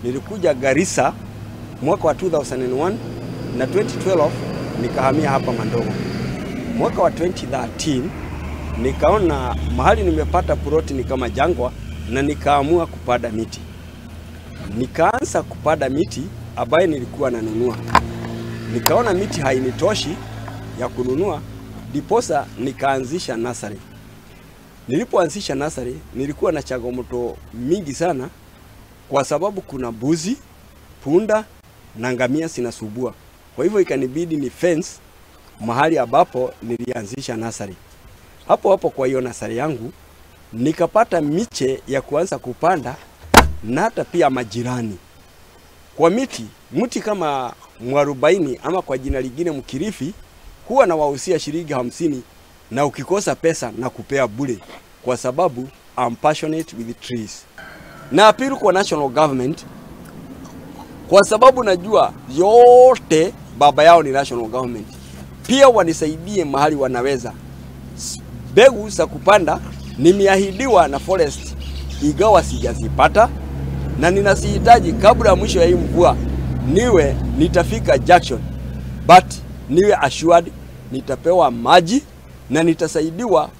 Nilikuja Garissa mwaka wa 2001 na 2012 nikahamia hapa Mandogo. Mwaka wa 2013 nikaona mahali nimepata ploti ni kama jangwa na nikaamua kupanda miti. Nikaanza kupanda miti ambaye nilikuwa nanunua. Nikaona miti hainitoshi ya kununua, ndiposa nikaanzisha nursery. Nilipoanzisha nursery nilikuwa na changamoto mingi sana, kwa sababu kuna mbuzi, punda na ngamia zinasumbua. Kwa hivyo ikanibidi ni fence mahali ambapo nilianzisha nursery. Hapo hapo kwa hiyo nursery yangu nikapata miche ya kuanza kupanda na hata pia majirani. Kwa miti, mti kama mwarobaini ama kwa jina lingine mkirifi, huwa nawahusia shilingi 50, na ukikosa pesa na kupea bure, kwa sababu I'm passionate with trees. Na appeal kwa national government, kwa sababu najua yote baba yao ni national government. Pia wanisaidie mahali wanaweza. Mbegu za kupanda nimeahidiwa na forest, ingawa sijazipata na ninazihitaji kabla ya mwisho ya hii mvua. Niwe nitafika junction, but niwe assured nitapewa maji na nitasaidiwa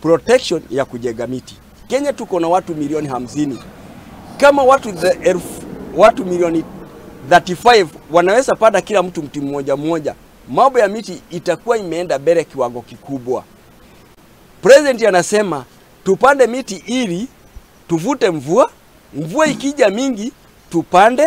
protection ya kujenga miti. Kenya tuko na watu milioni 50. Kama watu milioni 35 wanaweza panda kila mtu mti mmoja mmoja, mambo ya miti itakuwa imeenda mbele kiwango kikubwa. President anasema tupande miti ili tuvute mvua, mvua ikija mingi tupande.